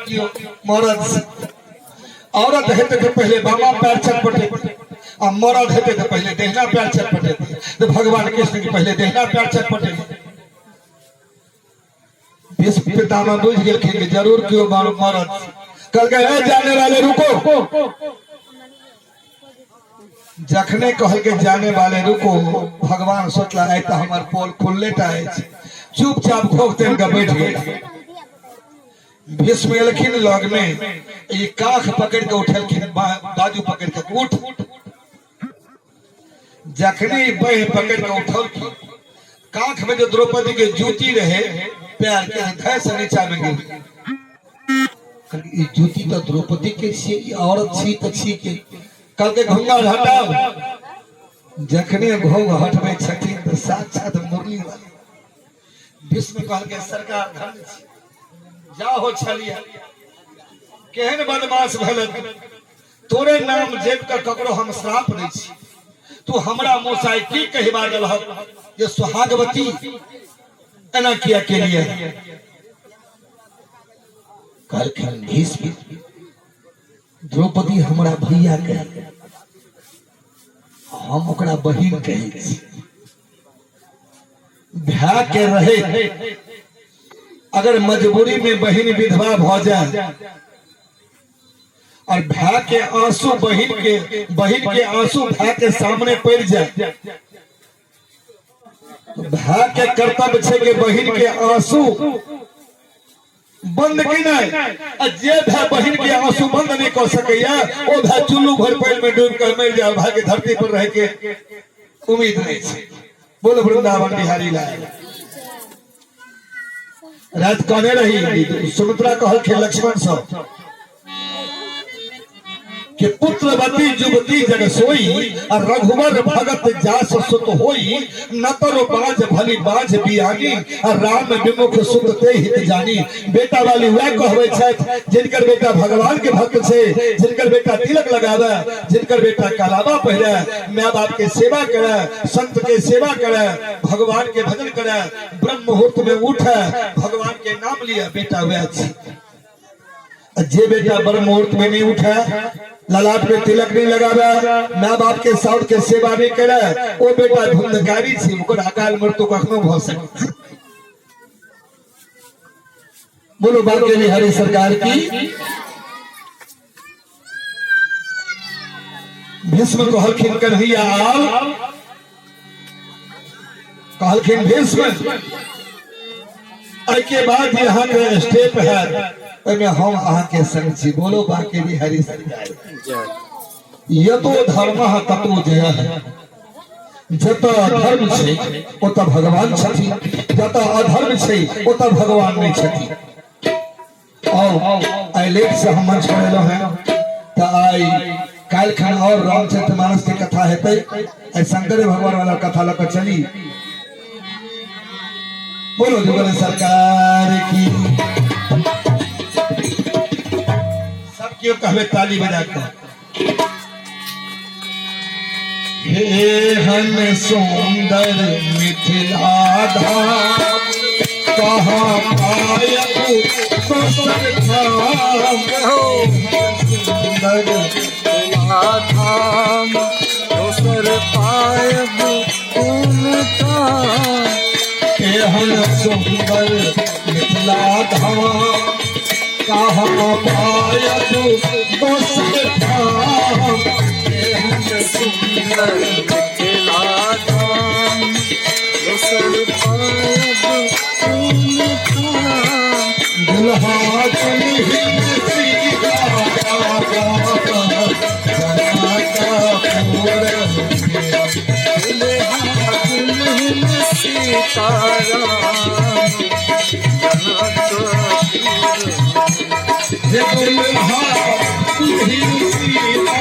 कियो मरद से। औरत हेतै तऽ पहिले बामा पैर चटपटेतै आ मरद हेतै तऽ पहिले दहिना पैर चटपटेतै। तऽ भगवान कृष्ण के पहिले दहिना पैर चटपटेतै। भीष्म पितामह बुझि गेलखिन कि जरूर केओ मरद। कहलकै हे जाने वाले रुको। जखने कहलकै जाने वाले रुको, भगवान सोचला आइ तऽ हमर पोल खुलले टा अछि। चुपचाप घोघ तानि कऽ बैठ गेल। भीष्म एलखिन लग में, ई काख पकड़ के उठेलखिन, बाजू पकड़ के उठ। जखने ई बाँहि पकड़ के उठलखिन, काख में जो द्रौपदी के जूती रहे पैर के धै से नीचा में गिर गेल। ई जूती तो द्रौपदी के छियै, ई औरत छी तऽ छी के। कहलकै घूंघट हटाउ। जखने घोघ हटबै छथिन तऽ साक्षात मुरली वाली। भीष्म कहलकै सरकार धन्य छी, जाहो छलियै, केहन बदमाश भेल, तोरे नाम जपि कऽ ककरो हम श्राप दै छी, तू हमरा मुँह से आइ की कहि बाजल हक जे सुहागवती एना किया केलियै। कहलखिन भीष्म, द्रौपदी हमरा भैया कहे, हम ओकरा बहिन कहै छी। भाय के रहे अगर मजबूरी में बहिन विधवा भ जाए और भाय के आंसू बहिन के आंसू भाय के सामने पड़ जाए, तो भाय के कर्तव्य छै कि बहिन के आंसू बंद केनाइ। आ जे भाय बहिन के आंसू बंद नहीं कर सकैया, ओ भाय चुल्लू भर पानि में डूबि के मरि जाए, भाय के धरती पर रह के उम्मीद नहीं छै। बोलो वृंदावन बिहारी लाल। रात कहने रही सुमित्रा कहलखिन लक्ष्मण सँ कि पुत्रवती जुवती जग सोई, और रघुवर भगत जास सुत होई, नतर बाज भली बाज बियानी, और राम विमुख सुत ते हित जानी। बेटा वाली वह कहबै छथि जिनकर बेटा भगवान के भक्त छै, जिनकर बेटा तिलक लगावे, जिनकर बेटा कलावा पहिरे, माय बाप के सेवा करे, संत के सेवा करे, भगवान के भजन करे, ब्रह्म मुहूर्त में उठे, भगवान के नाम लिया, बेटा वह छै। जे बेटा ब्रह्म मुहूर्त में नहीं उठे, ललाट में तिलक नहीं लगावे, माँ बाप के साउथ के सेवा नहीं करे, ओ बेटा धुंधकारी छी, ओकर अकाल मृत्यु कखनो भ सकै। बोलो बाके बिहारी सरकार की। भीष्म कहलखिन कन्हैया आब, कहलखिन भीष्म एहि के बाद यहाँ के स्टेप है, ओहिमे हम अहाँ के संग छी। बोलो बाके बिहारी सरकार। यतो धर्म ततो जय है। जत धर्म छै ओत भगवान छथिन, जत अधर्म छै ओत भगवान नहीं छथिन। आओ आइ लेट से हम मंच पर एलहुँ हैं, तऽ आइ काल्हि खन और रामचरित मानस के कथा हेतै। आइ शंकर भगवान वाला कथा लऽ कऽ चली। बोलो जुगल सरकार की। सब केओ कहबे ताली बजा कऽ। हे हन सुंदर मिथिला धाम, कहाँ पायब दोसर धाम। सुंदर मिथिला धाम, दोसर पायब कोन धाम। एहन सुंदर मिथिला धाम, कहाँ पायब दोसर धाम। एहन सुंदर मिथिला धाम, दोसर पायब कोन धाम। दुल्हा दुल्हिन सीता जनकपुर दुल्हा दुल्हन सीताराम जनकपुर। हे दुल्हा दुल्हिन सीता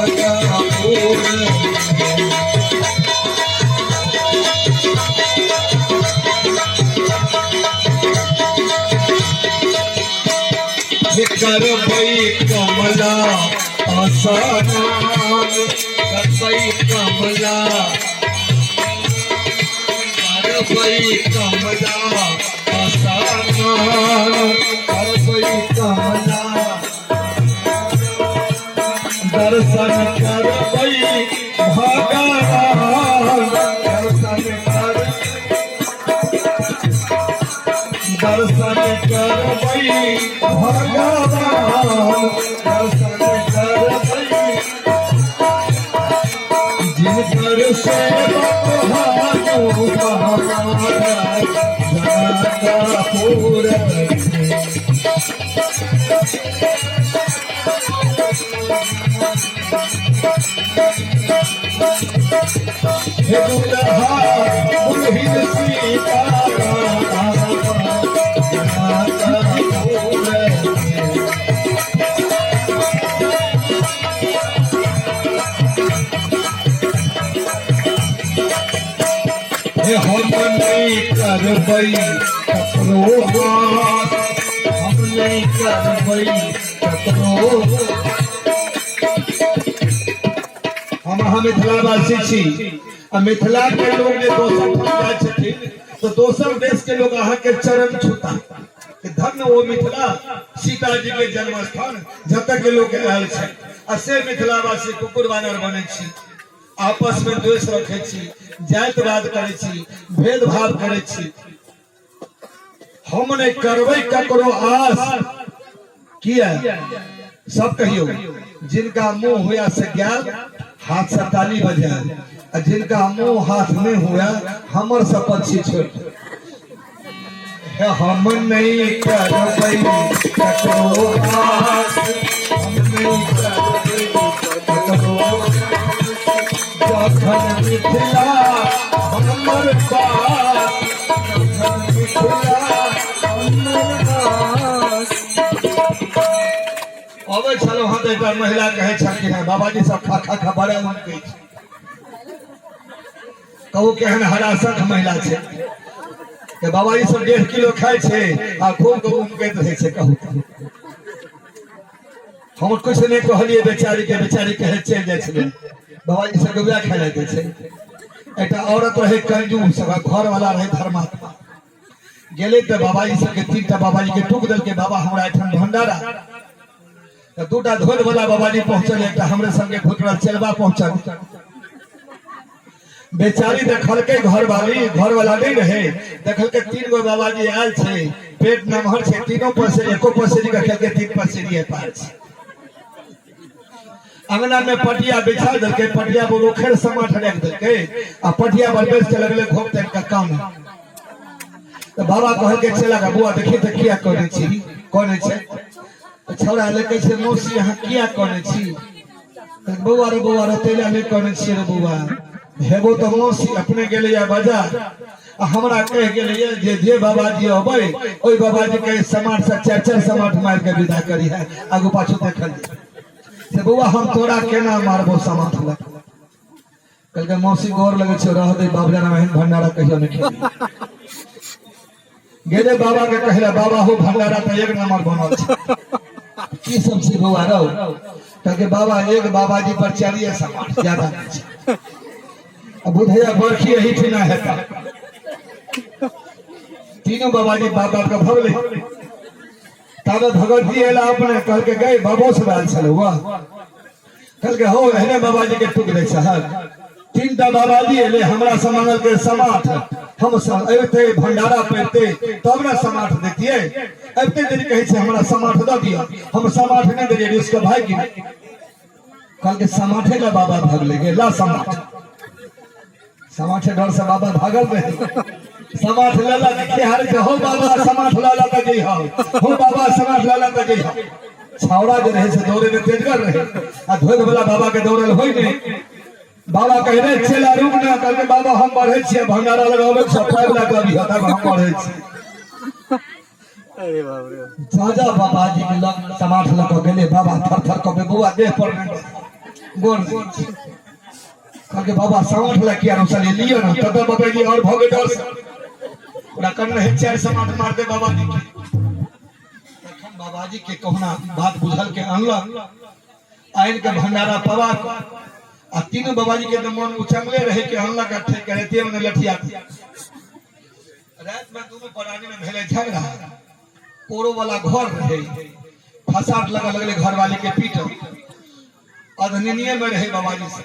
जनकपुर। करबै कमला असनान, करबै कमला, करबै कमला असनान, दर्शन करबै भगवान, दर्शन कर दर्शन करबै भगवान, दर्शन करबै जिनकर सेवक हनुमान जनकपुर। हे दुल्हा दुल्हिन सीता जनकपुर। हे हम नहीं करबै ककरो हाथ, हम नहीं करबै ककरो। हम अहाँ मिथिलावासी छी आ मिथिला के लोग जे दोसर ठाम जाइ छथिन तऽ दोसर देश के लोग अहाँ के चरण छूता कि धन्य ओ मिथिला, सीता जी के जन्म स्थान, जतऽ के लोग आयल छै। आ से मिथिलावासी कुकुर बानर बनै छी, आपस में द्वेष रखै छी, जातिवाद करै छी, भेदभाव करै छी। हम नहि करबै ककरो आस। किया सब कहियो, जिनका मुंह हुआ से गेल हाथ से ताली बजायल, आ जिनका मुंह हाथ नहीं हुआ हमर सब पक्षी छोड़। हम नहीं करबै ककरो आस, हम नहीं करबै ककरो जखन मिथिला हमर बात, जखन मिथिला हमर वास। अबै छलहुँ हँ तऽ एकटा महिला कहै छलखिन हँ, बाबाजी सब खा खा खा बड़ा उमकै छै। कहू केहन हरासख महिला छै कि बाबाजी सब 1.5 किलो खाइ छै आ खूब के उमकैत रहै छै। कहू हम किछु नहि कहलियै बेचारी के, बेचारी कहै चलि जाइ छलै बाबाजी सबके वएह खाइ लए दै छै। एकटा औरत रहै कंजूस, ओकरा घरवाला रहै धर्मात्मा। गेलै तऽ बाबाजी सबके 3टा बाबाजी के टूक देलकै, बाबा हमरा एहिठाम भंडारा। तऽ 2टा धोल वाला बाबाजी पहुँचल, एकटा हमरे संगे घुटरल चेलबा पहुँचल। बेचारी देखलकै घरवाली, घरवाला नहीं रहे, देखलकै 3 गो बाबाजी आयल छै, पेट नमहर छै, तीनों पसेरी एको पसेरी के खेलकै, 3 पसेरी पार छै। अंगना में पटिया बिछा देलकै, पटिया पर उखड़ समाठ राखि देलकै आ पटिया पर बैस के लगलै घोप तक का काम। तऽ बाबा कहलकै चेला के, बौआ देखी तऽ किया करै छी, करै छै। तऽ छौड़ा ले कहै छै, मौसी अहाँ किया करै छी? तऽ बौआ रे बौआ रे तैला नहि करै छियै रे बौआ, हेबो तऽ मौसी अपने गेलैया बाजार आ हमरा कहि गेलैया जे जे बाबाजी अबै ओहि बाबाजी के समाठ से 4-4 समाठ मारि के विदा करी है, आगू पाछू देखल जाय। से बौआ हम तोरा केना मारबो समाठ लग? कहलकै मौसी गोर लगै छै, रह दे बाबा जाना एहन भंडारा कहियो नहि खेली। गेले बाबा के कहला, बाबा हो भंडारा तऽ एक नंबर बनल छै, की सब छै बौआ रौ? कहलकै बाबा एक बाबाजी पर 4 समाठ ज्यादा नहि छै। आ बुधैया बरखी एही ठिना हेता। तीनों बाबाजी बाप बाप के भगले। ताबे भगत जी एला अपने, कहलकै गए बाबो सब आयल छलै, वाह। कहलकै हो एहने बाबाजी के टुक दै छहक। 3टा बाबाजी एले हमरा से मांगलकै समाठ, हम सब अबिते भंडारा पैबते तब ने समाठ देतियै। अबिते देरी कहै छै हमरा समाठ दऽ दिअ, हम समाठ नहि देलियै, रुसि कऽ भागि गेलै। कहलकै समाठे लए बाबा भागलै गे, ला समाठ। समाठे डर से बाबा भागल रहे। समाठ लला के खेहारे छै, हो बाबा समाठ लला तऽ जइह, हो बाबा समाठ लला तऽ जइह। छावड़ा जे रहे से दौड़े में तेजगर रहे आ धोए वाला बाबा के दौड़ल होय नहीं। बाबा कहे रे चेला रुक ना, कहलकै बाबा हम बढ़ै छियै, भंडारा लगाबै छियै, पाइप लए कऽ अभी तब हम बढ़ै छियै। अरे बाप रे। जा बाबाजी के लग समाठ लऽ कऽ गेलै, बाबा थर थर कपे, बौआ देह पर नहि गोर नहि। कहलकै बाबा समाठ लए किया रुसलियै, लिअ ने। तब बाबा जी और भऽ गेल डर से, ओकरा कन रहे 4 समाठ मार दे बाबाजी के। तखन बाबाजी के कहुना बात बुझल के अनलक, आनि के भंडारा पवा आ तीनों बाबाजी के तऽ मन उचंगले रहे के अनलक आ ठीक करे मने लठिया। रात में दोनों प्राणी में भेलै झगड़ा, कोरो वाला घर रहे, फसाद लगा लगले घरवाली के पीट। अधनिये में रहे बाबाजी से।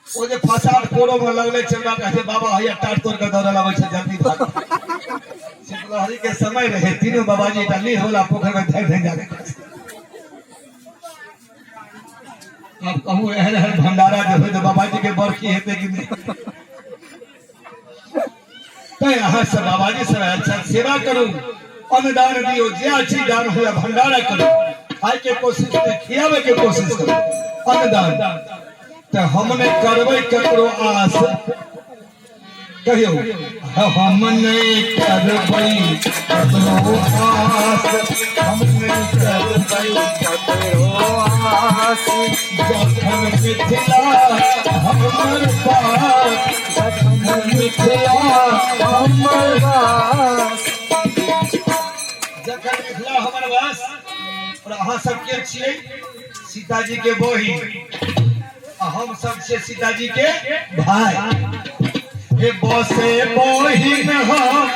ओ जे फसाद कोरो में लगले चलवा कहते बाबा हैया टाट तोड़ के दौड़ल आबै छै जल्दी भाग। शीतलहरी के समय रहे, तीनों बाबाजी एकटा लीह वाला पोखरि में धरि धरि जाके खसि। आब कहू एहन एहन भंडारा जे होय तऽ बाबाजी के बरखी हेतै कि नहि? तैं अहाँ सब बाबाजी सब आयल छथि, सेवा करू, अन्नदान दियौ, जे अछि दान हुए भंडारा करू, खाय के कोशिश नहि, खियाबै के कोशिश करू, अन्नदान। तऽ हम नहि करबै ककरो आस, कहियौ हम नहि करबै ककरो आस, हम नहि करबै ककरो आस, जखन मिथिला हमर पास, जखन मिथिला हमर वास। जखन मिथिला हमर वास। और अहाँ सब के छियै सीताजी के बहिन, आ हम सब छियै सीताजी के भाई। हे बसे बहिन हम